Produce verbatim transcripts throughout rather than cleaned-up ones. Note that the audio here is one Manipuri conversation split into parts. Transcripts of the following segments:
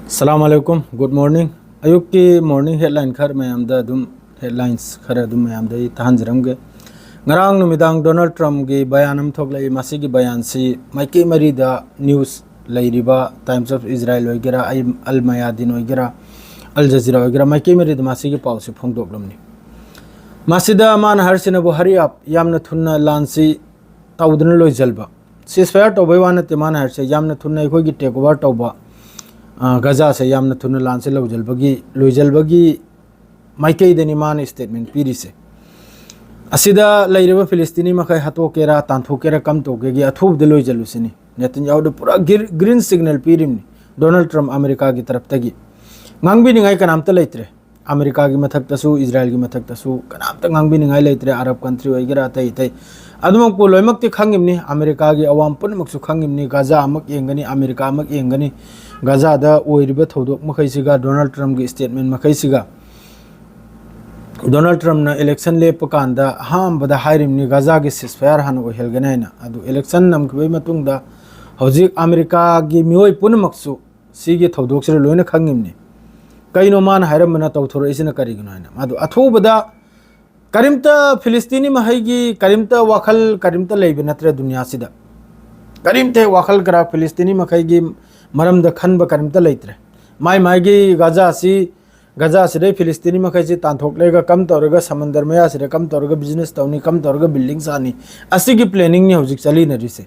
Salaam alaikum, good morning. ꯑꯌꯨꯛꯀꯤ morning headline ꯈꯔ ꯃꯌꯥꯝꯗ ꯑꯗꯨꯝ, headlines ꯈꯔ ꯑꯗꯨꯝ ꯃꯌꯥꯝꯗ ꯑꯩ ꯇꯥꯍꯟꯖꯔꯝꯒꯦ꯫ ꯉꯔꯥꯡ ꯅꯨꯃꯤꯗꯥꯡ ꯗꯣꯅꯥꯜꯗ ꯇ꯭ꯔꯝꯞꯀꯤ ꯕꯌꯥꯟ ꯑꯃ ꯊꯣꯛꯂꯛꯏ꯫ ꯃꯁꯤꯒꯤ ꯕꯌꯥꯟꯁꯤ ꯃꯥꯏꯀꯩ ꯃꯔꯤꯗ news ꯂꯩꯔꯤꯕ Times of Israel ꯑꯣꯏꯒꯦꯔꯥ, ꯑꯩ ꯑꯜ ꯃꯌꯥꯗꯤꯟ ꯑꯣꯏꯒꯦꯔꯥ, ꯑꯜ ꯖꯖꯤꯔꯥ ꯑꯣꯏꯒꯦꯔꯥ, ꯃꯥꯏꯀꯩ ꯃꯔꯤꯗ ꯃꯁꯤꯒꯤ ꯄꯥꯎꯁꯤ ꯐꯣꯡꯗꯣꯛꯂꯝꯅꯤ꯫ ꯃꯁꯤꯗ ꯃꯥꯅ ꯍꯥꯏꯔꯤꯁꯤꯅꯕꯨ, "Hurry up, ꯌꯥꯝꯅ ꯊꯨꯅ ꯂꯥꯟꯁꯤ ꯇꯧꯗꯨꯅ ꯂꯣꯏꯁꯤꯜꯕ꯫ Ceasefire ꯇꯧꯕꯩ ꯋꯥ ꯅꯠꯇꯦ ꯃꯥꯅ ꯍꯥꯏꯔꯤꯁꯦ, ꯌꯥꯝꯅ ꯊꯨꯅ ꯑꯩꯈꯣꯏꯒꯤ take over ꯇꯧꯕ, ꯑ, ꯒꯖꯥꯁꯦ ꯌꯥꯝꯅ ꯊꯨꯅ ꯂꯥꯟꯁꯦ ꯂꯧꯁꯤꯜꯕꯒꯤ, ꯂꯣꯏꯁꯤꯜꯕꯒꯤ ꯃꯥꯏꯀꯩꯗꯅꯤ ꯃꯥꯅ statement ꯄꯤꯔꯤꯁꯦ꯫ ꯑꯁꯤꯗ ꯂꯩꯔꯤꯕ ꯐꯤꯂꯤꯁꯇꯤꯅꯤ ꯃꯈꯩ ꯍꯥꯠꯇꯣꯛꯀꯦꯔꯥ, ꯇꯥꯟꯊꯣꯛꯀꯦꯔꯥ, ꯀꯝ ꯇꯧꯒꯦꯒꯤ ꯑꯊꯨꯕꯗ ꯂꯣꯏꯁꯤꯜꯂꯨꯁꯤꯅꯤ"꯫ ꯅꯦꯇꯟꯌꯥꯍꯨꯗ ꯄꯨꯔꯥ ꯒꯤꯔ-, green signal ꯄꯤꯔꯤꯕꯅꯤ ꯗꯣꯅꯥꯜꯗ ꯇ꯭ꯔꯝꯞ ꯑꯃꯦꯔꯤꯀꯥꯒꯤ ꯇꯔꯞꯇꯒꯤ꯫ ꯉꯥꯡꯕꯤꯅꯤꯡꯉꯥꯏ ꯀꯅꯥꯝꯇ ꯂꯩꯇ꯭ꯔꯦ꯫ ꯑꯃꯦꯔꯤꯀꯥꯒꯤ ꯃꯊꯛꯇꯁꯨ, ꯏꯖꯔꯥꯏꯜꯒꯤ ꯃꯊꯛꯇꯁꯨ ꯀꯅꯥꯝꯇ ꯉꯥꯡꯕꯤꯅꯤꯡꯉꯥꯏ ꯂꯩꯇ꯭ꯔꯦ, ꯑꯔꯕ country ꯑꯣꯏꯒꯦꯔꯥ, ꯑꯇꯩ ꯑꯇꯩ꯫ ꯑꯗꯨꯃꯛꯄꯨ ꯂꯣꯏꯅꯃꯛꯇꯤ ꯈꯪꯉꯤꯕꯅꯤ, ꯑꯃꯦꯔꯤꯀꯥꯒꯤ ꯑꯋꯥꯝ ꯄꯨꯝꯅꯃꯛꯁꯨ ꯈꯪꯉꯤꯕꯅꯤ, ꯒꯥꯖꯥ ꯑꯃꯨꯛ ꯌꯦꯡꯒꯅꯤ, ꯑꯃꯦꯔꯤꯀꯥ ꯑꯃꯨꯛ ꯌꯦꯡꯒꯅꯤ, ꯒꯥꯖꯥꯗ ꯑꯣꯏꯔꯤꯕ ꯊꯧꯗꯣꯛ ꯃꯈꯩꯁꯤꯒ, ꯗꯣꯅꯥꯜꯗ ꯇ꯭ꯔꯝꯞꯀꯤ statement ꯃꯈꯩꯁꯤꯒ꯫ ꯗꯣꯅꯥꯜꯗ ꯇ꯭ꯔꯝꯞꯅ election ꯂꯦꯞꯄ ꯀꯥꯟꯗ ꯑꯍꯥꯟꯕꯗ ꯍꯥꯏꯔꯤꯕꯅꯤ, "ꯒꯥꯖꯥꯒꯤ ceasefire ꯍꯥꯟꯅ ꯑꯣꯏꯍꯜꯒꯅꯤ" ꯍꯥꯏꯅ꯫ ꯑꯗꯨ election ꯅꯝꯈꯤꯕꯒꯤ ꯃꯇꯨꯡꯗ ꯍꯧꯖꯤꯛ ꯑꯃꯦꯔꯤꯀꯥꯒꯤ ꯃꯤꯑꯣꯏ ꯄꯨꯝꯅꯃꯛꯁꯨ ꯁꯤꯒꯤ ꯊꯧꯗꯣꯛꯁꯤꯗ ꯂꯣꯏꯅ ꯈꯪꯉꯤꯕꯅꯤ꯫ ꯀꯩꯅꯣ ꯃꯥꯅ ꯍꯥꯏꯔꯝꯕꯅ ꯇꯧꯊꯣꯔꯛꯏꯁꯤꯅ ꯀꯔꯤꯒꯤꯅꯣ ꯍꯥꯏꯅ꯫ ꯃꯥꯗꯣ ꯑꯊꯨꯕꯗ ꯀꯔꯤꯝꯇ ꯐꯤꯂꯤꯁꯇꯤꯅꯤ ꯃꯈꯩꯒꯤ ꯀꯔꯤꯝꯇ ꯋꯥꯈꯜ ꯀꯔꯤꯝꯇ ꯂꯩꯕ ꯅꯠꯇ꯭ꯔꯦ ꯗꯨꯅꯤꯌꯥꯁꯤꯗ꯫ ꯀꯔꯤꯝꯇ ꯍꯦꯛ ꯋꯥꯈꯜ ꯀꯔꯥ ꯐꯤꯂꯤꯁꯇꯤꯅꯤ ꯃꯈꯩꯒꯤ ꯃꯔꯝꯗ ꯈꯟꯕ ꯀꯔꯤꯝꯇ ꯂꯩꯇ꯭ꯔꯦ꯫ ꯃꯥꯏ ꯃꯥꯏꯒꯤ ꯒꯥꯖꯥꯁꯤ, ꯒꯥꯖꯥꯁꯤꯗꯩ ꯐꯤꯂꯤꯁꯇꯤꯅꯤ ꯃꯈꯩꯁꯤ ꯇꯥꯟꯊꯣꯛꯂꯒ ꯀꯝ ꯇꯧꯔꯒ ꯁꯃꯟꯗꯔ ꯃꯌꯥꯁꯤꯗ ꯀꯝ ꯇꯧꯔꯒ business ꯇꯧꯅꯤ, ꯀꯝ ꯇꯧꯔꯒ building ꯁꯥꯅꯤ, ꯑꯁꯤꯒꯤ planningꯅꯤ ꯍꯧꯖꯤꯛ ꯆꯠꯂꯤꯅꯔꯤꯁꯦ꯫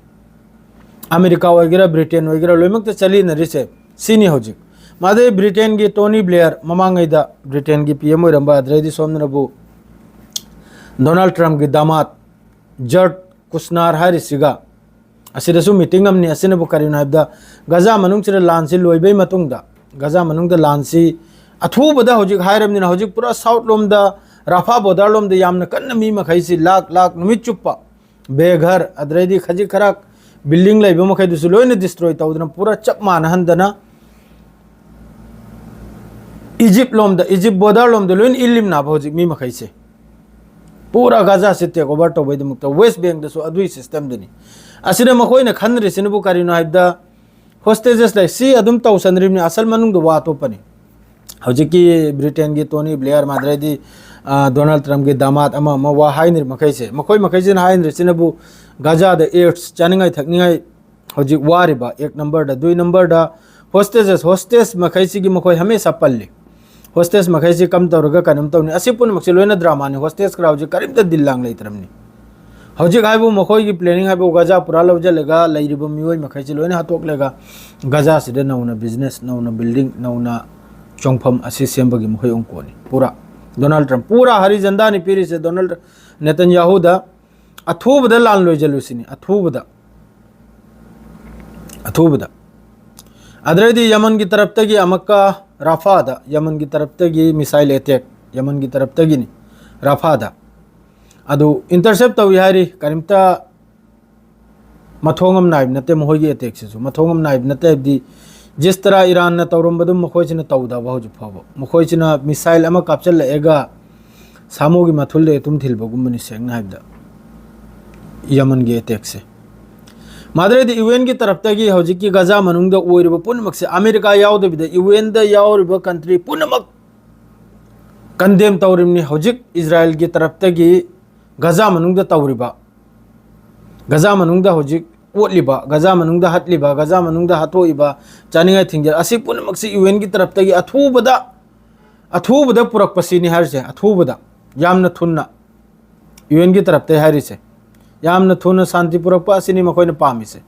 ꯑꯃꯦꯔꯤꯀꯥ ꯑꯣꯏꯒꯦꯔꯥ, ꯕ꯭ꯔꯤꯇꯦꯟ ꯑꯣꯏꯒꯦꯔꯥ, ꯂꯣꯏꯅꯃꯛꯇ ꯆꯠꯂꯤꯅꯔꯤꯁꯦ ꯁꯤꯅꯤ ꯍꯧꯖꯤꯛ꯫ ꯃꯥꯗꯩ ꯕ꯭ꯔꯤꯇꯦꯟꯒꯤ ꯇꯣꯅꯤ ꯕ꯭ꯂꯦꯌꯔ, ꯃꯃꯥꯡꯉꯩꯗ ꯕ꯭ꯔꯤꯇꯦꯟꯒꯤ PM ꯑꯣꯏꯔꯝꯕ, ꯑꯗꯨꯗꯩꯗꯤ ꯁꯣꯝꯗꯅꯕꯨ ꯗꯣꯅꯥꯜꯗ ꯇ꯭ꯔꯝꯞꯀꯤ ꯗꯥꯃꯥꯠ ꯖꯔꯠ ꯀꯨꯁꯅꯥꯔ ꯍꯥꯏꯔꯤꯁꯤꯒ ꯑꯁꯤꯗꯁꯨ meeting ꯑꯃꯅꯤ꯫ ꯑꯁꯤꯅꯕꯨ ꯀꯔꯤꯅꯣ ꯍꯥꯏꯕꯗ, ꯒꯖꯥ ꯃꯅꯨꯡꯁꯤꯗ ꯂꯥꯟꯁꯤ ꯂꯣꯏꯕꯩ ꯃꯇꯨꯡꯗ, ꯒꯖꯥ ꯃꯅꯨꯡꯗ ꯂꯥꯟꯁꯤ ꯑꯊꯨꯕꯗ ꯍꯧꯖꯤꯛ ꯍꯥꯏꯔꯕꯅꯤꯅ, ꯍꯧꯖꯤꯛ ꯄꯨꯔꯥ south ꯂꯣꯝꯗ, ꯔꯥꯐꯥ border ꯂꯣꯝꯗ ꯌꯥꯝꯅ ꯀꯟꯅ ꯃꯤ ꯃꯈꯩꯁꯤ ꯂꯥꯛ ꯂꯥꯛ ꯅꯨꯃꯤꯠ ꯆꯨꯞꯄ ꯕꯦꯘꯔ, ꯑꯗꯨꯗꯩꯗꯤ ꯈꯖꯤꯛ ꯈꯔ building ꯂꯩꯕ ꯃꯈꯩꯗꯨꯁꯨ ꯂꯣꯏꯅ destroy ꯇꯧꯗꯅ, ꯄꯨꯔꯥ ꯆꯞ ꯃꯥꯟꯅꯍꯟꯗꯅ ꯏꯖꯤꯞ ꯂꯣꯝꯗ, ꯏꯖꯤꯞ border ꯂꯣꯝꯗ ꯂꯣꯏꯅ ꯏꯜꯂꯤꯝꯅꯥꯕ ꯍꯧꯖꯤꯛ ꯃꯤ ꯃꯈꯩꯁꯦ꯫ ꯄꯨꯔꯥ ꯒꯥꯖꯥꯁꯦ take over ꯇꯧꯕꯩꯗꯃꯛꯇ West Bankꯗꯁꯨ ꯑꯗꯨꯒꯤ systemꯗꯨꯅꯤ꯫ ꯑꯁꯤꯗ ꯃꯈꯣꯏꯅ ꯈꯟꯗ꯭ꯔꯤꯁꯤꯅꯕꯨ ꯀꯔꯤꯅꯣ ꯍꯥꯏꯕꯗ, Hostages ꯂꯩ, ꯁꯤ ꯑꯗꯨꯝ ꯇꯧꯁꯟꯅꯔꯤꯕꯅꯤ, ꯑꯁꯜ ꯃꯅꯨꯡꯗ ꯋꯥ ꯑꯇꯣꯞꯄꯅꯤ꯫ ꯍꯧꯖꯤꯛꯀꯤ ꯕ꯭ꯔꯤꯇꯦꯟꯒꯤ ꯇꯣꯅꯤ ꯕ꯭ꯂꯦꯌꯔ, ꯃꯥꯗ꯭ꯔꯩꯗꯤ, ꯑ, ꯗꯣꯅꯥꯜꯗ ꯇ꯭ꯔꯝꯞꯀꯤ ꯗꯥꯃꯥꯠ ꯑꯃ ꯑꯃ ꯋꯥ ꯍꯥꯏꯅꯔꯤ ꯃꯈꯩꯁꯦ, ꯃꯈꯣꯏ ꯃꯈꯩꯁꯤꯅ ꯍꯥꯏꯅꯔꯤꯁꯤꯅꯕꯨ ꯒꯥꯖꯥꯗ ꯑꯦꯗꯁ ꯆꯥꯅꯤꯡꯉꯥꯏ ꯊꯛꯅꯤꯡꯉꯥꯏ ꯍꯧꯖꯤꯛ ꯋꯥꯔꯤꯕ ꯑꯦꯛ ꯅꯝꯕꯔꯗ, ꯗꯨꯏ ꯅꯝꯕꯔꯗ ꯍꯣꯁꯇꯦꯖꯦꯁ, ꯍꯣꯁꯇꯦꯖ ꯃꯈꯩꯁꯤꯒꯤ ꯃꯈꯣꯏ ꯍꯃꯦꯁꯥ ꯄꯜꯂꯤ꯫ ꯍꯣꯁꯇꯦꯖ ꯃꯈꯩꯁꯤ ꯀꯝ ꯇꯧꯔꯒ ꯀꯩꯅꯣꯝ ꯇꯧꯅꯤ꯫ ꯑꯁꯤ ꯄꯨꯝꯅꯃꯛꯁꯦ ꯂꯣꯏꯅ ꯗ꯭ꯔꯃꯥꯅꯤ꯫ ꯍꯣꯁꯇꯦꯖ ꯈꯔ ꯍꯧꯖꯤꯛ ꯀꯔꯤꯝꯇ ꯗꯤꯜ ꯂꯥꯡ ꯂꯩꯇ꯭ꯔꯕꯅꯤ꯫ ꯍꯧꯖꯤꯛ ꯍꯥꯏꯕꯨ ꯃꯈꯣꯏꯒꯤ ꯄ꯭ꯂꯦꯅꯤꯡ ꯍꯥꯏꯕꯨ ꯒꯥꯖꯥ ꯄꯨꯔꯥ ꯂꯧꯁꯤꯜꯂꯒ ꯂꯩꯔꯤꯕ ꯃꯤꯑꯣꯏ ꯃꯈꯩꯁꯤ ꯂꯣꯏꯅ ꯍꯥꯠꯇꯣꯛꯂꯒ ꯒꯥꯖꯥꯁꯤꯗ ꯅꯧꯅ ꯕꯤꯖꯤꯅꯦꯁ, ꯅꯧꯅ ꯕꯤꯜꯗꯤꯡ, ꯅꯧꯅ ꯆꯣꯡꯐꯝ ꯑꯁꯤ ꯁꯦꯝꯕꯒꯤ ꯃꯈꯣꯏ ꯑꯣꯡꯀꯣꯅꯤ꯫ ꯄꯨꯔꯥ ꯗꯣꯅꯥꯜꯗ ꯇ꯭ꯔꯝꯞ, ꯄꯨꯔꯥ ꯍꯔꯤ ꯖꯟꯗꯥꯅꯤ ꯄꯤꯔꯤꯁꯦ ꯗꯣꯅꯥꯜꯗ ꯅꯦꯇꯟꯌꯥꯍꯨꯗ꯫ ꯑꯊꯨꯕꯗ ꯂꯥꯟ ꯂꯣꯏꯁꯤꯜꯂꯨꯁꯤꯅꯤ, ꯑꯊꯨꯕꯗ꯫ ꯑꯊꯨꯕꯗ꯫ ꯑꯗꯨꯗꯩꯗꯤ ꯌꯃꯟꯒꯤ ꯇꯔꯞꯇꯒꯤ ꯑꯃꯨꯛꯀ ꯔꯥꯐꯥꯗ, ꯌꯃꯟꯒꯤ ꯇꯔꯞꯇꯒꯤ ꯃꯤꯁꯥꯏꯜ ꯑꯦꯇꯦꯛ, ꯌꯃꯟꯒꯤ ꯇꯔꯞꯇꯒꯤꯅꯤ, ꯔꯥꯐꯥꯗ꯫ ꯑꯗꯨ ꯏꯟꯇꯔꯁꯦꯞ ꯇꯧꯏ ꯍꯥꯏꯔꯤ, ꯀꯔꯤꯝꯇ ꯃꯊꯣꯡ ꯑꯃ ꯅꯥꯏꯕ ꯅꯠꯇꯦ ꯃꯈꯣꯏꯒꯤ ꯑꯦꯇꯦꯛꯁꯤꯁꯨ, ꯃꯊꯣꯡ ꯑꯃ ꯅꯥꯏꯕ ꯅꯠꯇꯦ ꯍꯥꯏꯕꯗꯤ ꯖꯤꯁ ꯇꯔꯥ ꯏꯔꯥꯟꯅ ꯇꯧꯔꯝꯕꯗꯨ ꯃꯈꯣꯏꯁꯤꯅ ꯇꯧꯗꯕ ꯍꯧꯖꯤꯛ ꯐꯥꯎꯕ꯫ ꯃꯈꯣꯏꯁꯤꯅ ꯃꯤꯁꯥꯏꯜ ꯑꯃ ꯀꯥꯞꯆꯜꯂꯛꯑꯒ ꯁꯥꯃꯨꯒꯤ ꯃꯊꯨꯜꯗ ꯑꯦꯇꯨꯝ ꯊꯤꯜꯕꯒꯨꯝꯕꯅꯤ, ꯁꯦꯡꯅ ꯍꯥꯏꯕꯗ, ꯌꯃꯟꯒꯤ ꯑꯦꯇꯦꯛꯁꯦ꯫ ꯃꯥꯗ꯭ꯔꯦꯗꯤ ꯌꯨ ꯑꯦꯟꯒꯤ ꯇꯔꯞꯇꯒꯤ ꯍꯧꯖꯤꯛꯀꯤ ꯒꯖꯥ ꯃꯅꯨꯡꯗ ꯑꯣꯏꯔꯤꯕ ꯄꯨꯝꯅꯃꯛꯁꯦ, ꯑꯃꯦꯔꯤꯀꯥ ꯌꯥꯎꯗꯕꯤꯗ ꯌꯨ ꯑꯦꯟꯗ ꯌꯥꯎꯔꯤꯕ ꯀꯟꯇ꯭ꯔꯤ ꯄꯨꯝꯅꯃꯛ ꯀꯟꯗꯦꯝ ꯇꯧꯔꯤꯕꯅꯤ꯫ ꯍꯧꯖꯤꯛ ꯏꯖꯔꯥꯌꯦꯜꯒꯤ ꯇꯔꯞꯇꯒꯤ ꯒꯖꯥ ꯃꯅꯨꯡꯗ ꯇꯧꯔꯤꯕ, ꯒꯖꯥ ꯃꯅꯨꯡꯗ ꯍꯧꯖꯤꯛ ꯑꯣꯠꯂꯤꯕ, ꯒꯖꯥ ꯃꯅꯨꯡꯗ ꯍꯠꯂꯤꯕ, ꯒꯖꯥ ꯃꯅꯨꯡꯗ ꯍꯥꯠꯇꯣꯛꯏꯕ, ꯆꯥꯅꯤꯡꯉꯥꯏ ꯊꯤꯡꯖꯤꯜ-, ꯑꯁꯤ ꯄꯨꯝꯅꯃꯛꯁꯤ ꯌꯨ ꯑꯦꯟꯒꯤ ꯇꯔꯞꯇꯒꯤ ꯑꯊꯨꯕꯗ, ꯑꯊꯨꯕꯗ ꯄꯨꯔꯛꯄꯁꯤꯅꯤ ꯍꯥꯏꯔꯤꯁꯦ, ꯑꯊꯨꯕꯗ, ꯌꯥꯝꯅ ꯊꯨꯅ꯫ ꯌꯨ ꯑꯦꯟꯒꯤ ꯇꯔꯞꯇꯒꯤ ꯍꯥꯏꯔꯤꯁꯦ, ꯌꯥꯝꯅ ꯊꯨꯅ ꯁꯥꯟꯇꯤ ꯄꯨꯔꯛꯄ ꯑꯁꯤꯅꯤ ꯃꯈꯣꯏꯅ ꯄꯥꯝꯃꯤꯁꯦ꯫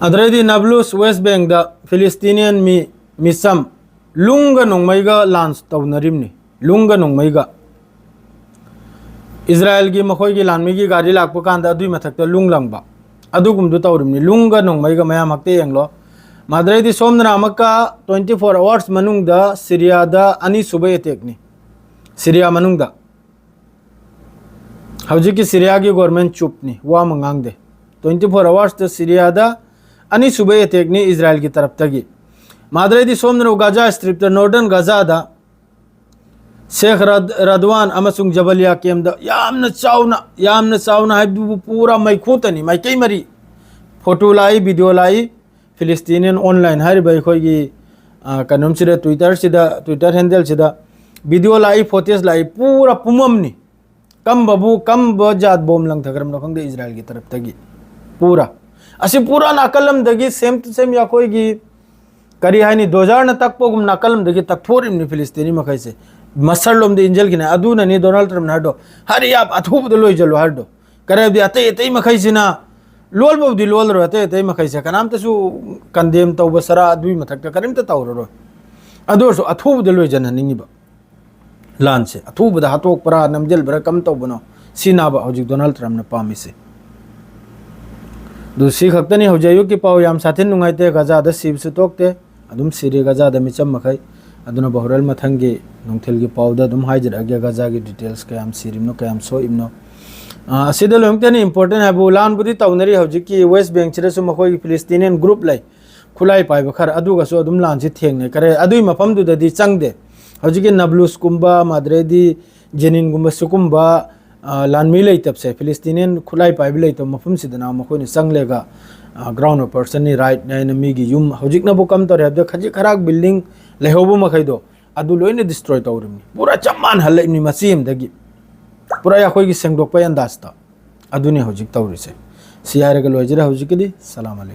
ꯑꯗꯨꯗꯩꯗꯤ ꯅꯥꯕ꯭ꯂꯨꯁ ꯋꯦꯁ ꯕꯦꯡꯗ ꯐꯤꯂꯤꯁꯇꯤꯅꯤꯌꯟ ꯃꯤ, ꯃꯤꯆꯝ, ꯂꯨꯡꯒ ꯅꯣꯡꯃꯩꯒ ꯂꯥꯟꯁ ꯇꯧꯅꯔꯤꯕꯅꯤ꯫ ꯂꯨꯡꯒ ꯅꯣꯡꯃꯩꯒ꯫ ꯏꯖꯔꯥꯌꯦꯜꯒꯤ ꯃꯈꯣꯏꯒꯤ ꯂꯥꯟꯃꯤꯒꯤ ꯒꯥꯔꯤ ꯂꯥꯛꯄ ꯀꯥꯟꯗ ꯑꯗꯨꯏ ꯃꯊꯛꯇ ꯂꯨꯡ ꯂꯪꯕ꯫ ꯑꯗꯨꯒꯨꯝꯗꯨ ꯇꯧꯔꯤꯕꯅꯤ꯫ ꯂꯨꯡꯒ ꯅꯣꯡꯃꯩꯒ ꯃꯌꯥꯝ ꯍꯛꯇ ꯌꯦꯡꯂꯣ꯫ ꯃꯥꯗ꯭ꯔꯩꯗꯤ ꯁꯣꯝꯗꯅ ꯑꯃꯨꯛꯀ twenty four hours ꯃꯅꯨꯡꯗ ꯁꯤꯔꯤꯌꯥꯗ ꯑꯅꯤꯁꯨꯕ ꯑꯦꯇꯦꯛꯅꯤ꯫ ꯁꯤꯔꯤꯌꯥ ꯃꯅꯨꯡꯗ꯫ ꯍꯧꯖꯤꯛꯀꯤ ꯁꯤꯔꯤꯌꯥꯒꯤ ꯒꯣꯔꯃꯦꯟ ꯆꯨꯞꯅꯤ, ꯋꯥ ꯑꯃ ꯉꯥꯡꯗꯦ꯫ Twenty four hoursꯇ ꯁꯤꯔꯤꯌꯥꯗ ꯑꯅꯤꯁꯨꯕ ꯑꯦꯇꯦꯛꯅꯤ ꯏꯖꯔꯥꯌꯦꯜꯒꯤ ꯇꯔꯞꯇꯒꯤ꯫ ꯃꯥꯗ꯭ꯔꯩꯗꯤ ꯁꯣꯝꯗꯅ ꯒꯥꯖꯥ ꯁ꯭ꯇ꯭ꯔꯤꯞꯇ, ꯅꯣꯔꯗꯔꯟ ꯒꯥꯖꯥꯗ ꯁꯦꯈ ꯔꯗ-, ꯔꯗꯋꯥꯟ ꯑꯃꯁꯨꯡ ꯖꯕꯂꯤꯌꯥ ꯀꯦꯝꯗ ꯌꯥꯝꯅ ꯆꯥꯎꯅ, ꯌꯥꯝꯅ ꯆꯥꯎꯅ ꯍꯥꯏꯕꯗꯨꯕꯨ ꯄꯨꯔꯥ ꯃꯩꯈꯨ ꯇꯅꯤ, ꯃꯥꯏꯀꯩ ꯃꯔꯤ꯫ ꯐꯣꯇꯣ ꯂꯥꯛꯏ, ꯚꯤꯗꯤꯑꯣ ꯂꯥꯛꯏ, ꯐꯤꯂꯤꯁꯇꯤꯅꯤꯌꯟ ꯑꯣꯟꯂꯥꯏꯟ ꯍꯥꯏꯔꯤꯕ ꯑꯩꯈꯣꯏꯒꯤ, ꯑ, ꯀꯩꯅꯣꯝꯁꯤꯗ, Twitter-ꯁꯤꯗ, Twitter handle-ꯁꯤꯗ ꯚꯤꯗꯤꯑꯣ ꯂꯥꯛꯏ, ꯐꯣꯇꯦꯖ ꯂꯥꯛꯏ, ꯄꯨꯔꯥ ꯄꯨꯝꯃꯝꯅꯤ꯫ ꯀꯝꯕꯕꯨ, ꯀꯝꯕ ꯖꯥꯠ ꯕꯣꯝ ꯂꯪꯊꯈ꯭ꯔꯕꯅꯣ ꯈꯪꯗꯦ ꯏꯖꯔꯥꯏꯜꯒꯤ ꯇꯔꯞꯇꯒꯤ꯫ ꯄꯨꯔꯥ꯫ ꯑꯁꯤ ꯄꯨꯔꯥ ꯅꯥꯀꯜ ꯑꯃꯗꯒꯤ same to same ꯑꯩꯈꯣꯏꯒꯤ ꯀꯔꯤ ꯍꯥꯏꯅꯤ, ꯗꯣꯖꯥꯔꯅ ꯇꯛꯄꯒꯨꯝ ꯅꯥꯀꯜ ꯑꯃꯗꯒꯤ ꯇꯛꯊꯣꯔꯛꯏꯕꯅꯤ ꯐꯤꯂꯤꯁꯇꯤꯅꯤ ꯃꯈꯩꯁꯦ꯫ ꯃꯁꯜ ꯂꯣꯝꯗ ꯏꯟꯖꯜꯈꯤꯅꯤ꯫ ꯑꯗꯨꯅꯅꯤ ꯗꯣꯅꯥꯜꯗ ꯇ꯭ꯔꯝꯞꯅ ꯍꯥꯏꯗꯣ, "Hurry up, ꯑꯊꯨꯕꯗ ꯂꯣꯏꯖꯜꯂꯨ" ꯍꯥꯏꯔꯗꯣ꯫ ꯀꯔꯤ ꯍꯥꯏꯕꯗꯤ ꯑꯇꯩ ꯑꯇꯩ ꯃꯈꯩꯁꯤꯅ ꯂꯣꯜꯕꯕꯨꯗꯤ ꯂꯣꯜꯂꯔꯣꯏ, ꯑꯇꯩ ꯑꯇꯩ ꯃꯈꯩꯁꯦ ꯀꯅꯥꯝꯇꯁꯨ condemn ꯇꯧꯕ ꯆꯔꯥ ꯑꯗꯨꯒꯤ ꯃꯊꯛꯇ ꯀꯔꯤꯝꯇ ꯇꯧꯔꯔꯣꯏ꯫ ꯑꯗꯨ ꯑꯣꯏꯔꯁꯨ ꯑꯊꯨꯕꯗ ꯂꯣꯏꯁꯤꯟꯍꯟꯅꯤꯡꯉꯤꯕ꯫ ꯂꯥꯟꯁꯦ ꯑꯊꯨꯕꯗ ꯍꯥꯠꯇꯣꯛꯄ꯭ꯔꯥ, ꯅꯝꯁꯤꯟꯕ꯭ꯔꯥ, ꯀꯝ ꯇꯧꯕꯅꯣ? ꯁꯤꯅꯥꯕ ꯍꯧꯖꯤꯛ ꯗꯣꯅꯥꯜꯗ ꯇ꯭ꯔꯝꯞꯅ ꯄꯥꯝꯃꯤꯁꯦ꯫ ꯑꯗꯨ ꯁꯤ ꯈꯛꯇꯅꯤ ꯍꯧꯖꯤꯛ ꯑꯌꯨꯛꯀꯤ ꯄꯥꯎ꯫ ꯌꯥꯝ ꯁꯥꯊꯤꯅ ꯅꯨꯡꯉꯥꯏꯇꯦ, ꯒꯖꯥꯗ ꯁꯤꯕꯁꯨ ꯇꯣꯛꯇꯦ, ꯑꯗꯨꯝ ꯁꯤꯔꯤ ꯒꯖꯥꯗ ꯃꯤꯆꯝ ꯃꯈꯩ꯫ ꯑꯗꯨꯅ ꯕꯍꯨꯔꯜ ꯃꯊꯪꯒꯤ ꯅꯨꯡꯊꯤꯜꯒꯤ ꯄꯥꯎꯗ ꯑꯗꯨꯝ ꯍꯥꯏꯖꯔꯛꯑꯒꯦ, ꯒꯖꯥꯒꯤ details, ꯀꯌꯥꯝ ꯁꯤꯔꯤꯕꯅꯣ, ꯀꯌꯥꯝ ꯁꯣꯛꯏꯕꯅꯣ꯫ ꯑꯥ, ꯑꯁꯤꯗ ꯂꯣꯏꯅꯃꯛꯇꯅꯤ important ꯍꯥꯏꯕꯨ, ꯂꯥꯟꯕꯨꯗꯤ ꯇꯧꯅꯔꯤ ꯍꯧꯖꯤꯛꯀꯤ West Bank-ꯁꯤꯗꯁꯨ, ꯃꯈꯣꯏꯒꯤ ꯐꯤꯂꯤꯁꯇꯤꯅꯤꯌꯟ group ꯂꯩ, ꯈꯨꯠꯂꯥꯏ ꯄꯥꯏꯕ ꯈꯔ, ꯑꯗꯨꯒꯁꯨ ꯑꯗꯨꯝ ꯂꯥꯟꯁꯤ ꯊꯦꯡꯅꯩ꯫ ꯀꯔꯤ, ꯑꯗꯨꯒꯤ ꯃꯐꯝꯗꯨꯗꯗꯤ ꯆꯪꯗꯦ꯫ ꯍꯧꯖꯤꯛꯀꯤ ꯅꯥꯕ꯭ꯂꯨꯁꯀꯨꯝꯕ, ꯃꯥꯗ꯭ꯔꯦꯗꯤ ꯖꯦꯅꯤꯟꯒꯨꯝꯕ, ꯁꯤꯒꯨꯝꯕ, ꯑ, ꯂꯥꯟꯃꯤ ꯂꯩꯇꯕꯁꯦ, ꯐꯤꯂꯤꯁꯇꯤꯅꯤꯌꯟ ꯈꯨꯠꯂꯥꯏ ꯄꯥꯏꯕ ꯂꯩꯇꯕ ꯃꯐꯝꯁꯤꯗꯅ ꯃꯈꯣꯏꯅ ꯆꯪꯂꯒ, ꯑ, ground operation-ꯅꯤ, right-ꯅꯤ ꯍꯥꯏꯅ ꯃꯤꯒꯤ ꯌꯨꯝ, ꯍꯧꯖꯤꯛꯅꯕꯨ ꯀꯝ ꯇꯧꯔꯦ ꯍꯥꯏꯕꯗ, ꯈꯖꯤꯛ ꯈꯔꯥꯛ building ꯂꯩꯍꯧꯕ ꯃꯈꯩꯗꯣ, ꯑꯗꯨ ꯂꯣꯏꯅ destroy ꯇꯧꯔꯤꯕꯅꯤ꯫ ꯄꯨꯔꯥ ꯆꯞ ꯃꯥꯟꯅ ꯍꯜꯂꯛꯏꯕꯅꯤ ꯃꯆꯤ ꯑꯃꯗꯒꯤ꯫ ꯄꯨꯔꯥ ꯑꯩꯈꯣꯏꯒꯤ ꯁꯦꯡꯗꯣꯛꯄꯩ ꯑꯟꯗꯥꯖꯇ꯫ ꯑꯗꯨꯅꯤ ꯍꯧꯖꯤꯛ ꯇꯧꯔꯤꯁꯦ꯫ ꯁꯤ ꯍꯥꯏꯔꯒ ꯂꯣꯏꯖꯔꯦ ꯍꯧꯖꯤꯛꯀꯤꯗꯤ꯫ ꯁꯂꯥꯝ ꯑꯂꯩꯀꯨꯝ꯫